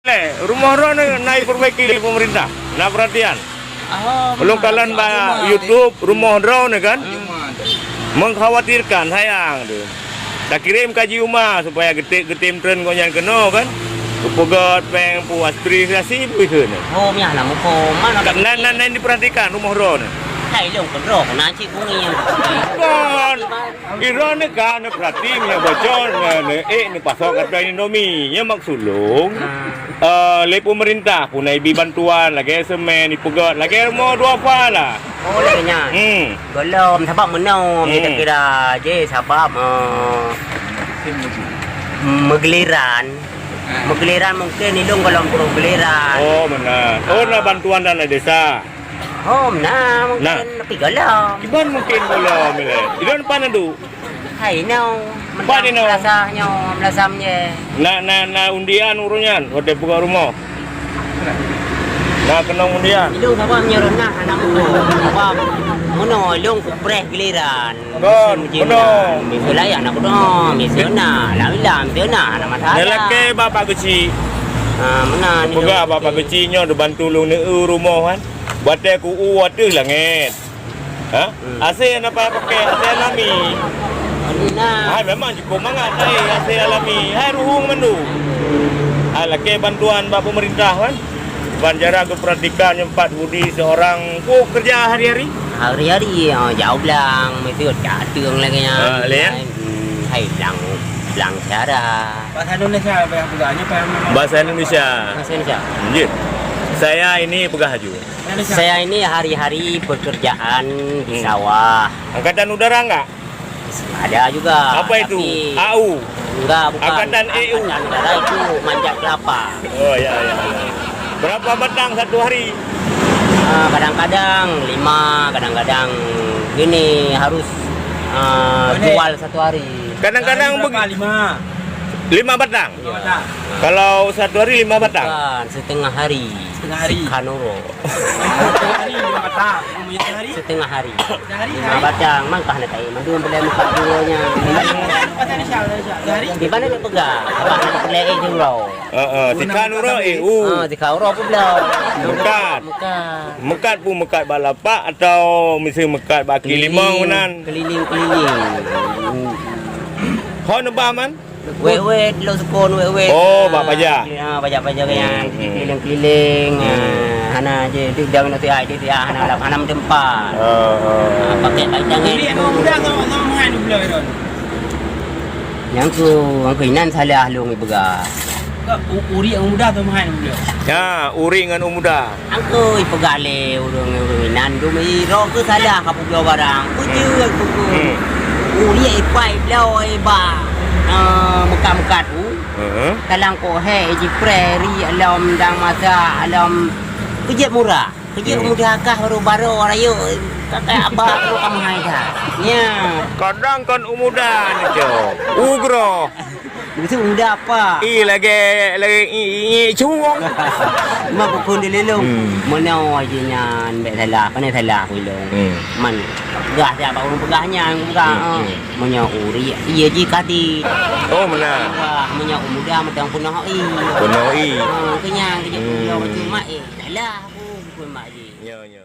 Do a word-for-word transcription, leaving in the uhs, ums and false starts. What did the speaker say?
Lé, rumoh droeneuh na dipeurbaiki lé peumeurintah. Na peuratian. Ulôn kalon bak YouTube rumoh droeneuh kan. Mengkhawatirkan, sayang tu. Takirém ka jiuma supaya geutem, geutem treun gobnyan keunoe kan. Geupeugöt péng, peue aspirasi, peue kheun. Oh, meunan na muphom. Nan, nan, nan dipeurhatikan rumoh droeneuh. Hai, lôn keudroe, na cit bungi nyang. Kon. Droeneuh ka neupeurati meunyoe bocor, neu-, neuék, neupasoe keu Indomie. Nyan maksud lôn. Eh, lé peumeurintah pun na ibi bantuan, lagèe semen, ipeugöt, lagèe rumoh duafa lah. Oh, lagèe nyan. Hmm. Golom, sabab meunoe, hmm, kita kira je, sabab, eh, meugiliran. Meugiliran mungkin ilong golom peuruh giliran. Oh, meunan. Oh, na bantuan dana desa. Oh, meunan, mungkin tapi golom. Kiban mungkin golom ilèe. Ilong pan adu. Hai, nyoe. Pat inoe? Meunang meunyoe, meulasam je. Na, na, na undian ureueng nyan, watèe peugöt rumoh. Na keunong undian. Ilong saban meunyoe na aneuk muda. Saban meunoe ilong kupreh giliran. Kon, meunoe. Miseue layak na kunoe, miseue na, lam-lam miseue na, na masalah. Neulakèe bapak keuchik. Ha, meunan. Peugah bapak keuchik nyoe dibantu lôn neueu rumoh kan. Watèe ku u ateueh langèt. Ha? Hmm. Asèe na payah pakè, asèe alami. Nah. Hai, memang jikôt mangat hai asèe alami. Hai ruhueng mandum. Hai, lakèe bantuan bak peumeurintah kan. Ban jarak geupeuratikan nyoe pat Budi seorang ku keureuja hari-hari. Hari-hari, ha, jak u blang, meuseue jak ateueng lagèe nyan. Ha, lé, ya? Hmm, hai blang, blang syara. Bahasa Indonesia payah peugah, nyoe payah. Bahasa Indonesia. Bahasa Indonesia. Jih. Saya ini peugah aju. Saya ini hari-hari pekerjaan di sawah. Angkatan udara enggak? Ada juga. Apa itu? Tapi A U? Enggak, bukan. Angkatan E U? Angkatan udara itu manjat kelapa. Oh, ya, ya, ya. Berapa batang satu hari? Ah, kadang-kadang lima, kadang-kadang gini harus, ah, jual satu hari. Kadang-kadang begi- Lima. Lima batang? Iya. Kalau satu hari lima batang? Bukan, setengah hari. Setengah hari. Sekanuro. Hari lima batang. Setengah hari. Lima batang, mangkah na tai mandum boleh muka duanya. Di mana dia pegang? Abang nak boleh eh jumlah. Heeh, sekanuro eh. Uh. Ah, sekanuro pun belum. Mekat. Mekat. Mekat pun mekat bak lapak atau mesti mekat bak kaki limong meunan? Keliling, keliling. Ho neuba man? Wet-wet, lôn sukon wet-wet. Oh, bak paja. Ha, paja-paja gaya. Hmm, hmm. Keliling-keliling. Hmm. Ha, hana je, tu dah kena siap, dia siap, hana lap, hana meuteumpat. Ha, ha. Ha, pakai paitang. Jadi, emang mudah sama, sama dengan dulu, Ron? Nyang ku, nyang ku inan salah lôn ipeugah. Ka, u-, uri nyang muda tu mahai dulu. Ya, uri ngon u muda. Angkeu ipeugah lé ureueng-ureueng inan dum i roh keu salah ka peubloe barang. Peujeuet keu keu. Hmm. Uri ipai bloe iba, eh, meukat-meukat u. Heeh. Talang koh he jipreh ri alom dang masak alom keujeuet murah. Keujeuet mudah kah baru-baru rayeuk kakak abah tu ka mahai dah. Nya. Kadang kan u muda ni, Cok. U groh. Begitu u muda apa? Ih, lagi, lagi i, i, i, cuwong. Mak pukul di lelong. Hmm. Mana aja nyan, bek salah, pandai salah ku ilong. Hmm. Man, peugah siapa ureueng peugah nyan, peugah. Hmm, ah. Hmm. Meunyoe uri, iya ji kadi. Oh, meunan. Wah, meunyoe u muda meuteung peunoh i. Peunoh i. Ha, kenyang keujeuet. Hmm. Peunoh i mak, eh, salah aku, bukan mak ji. Ya, ya.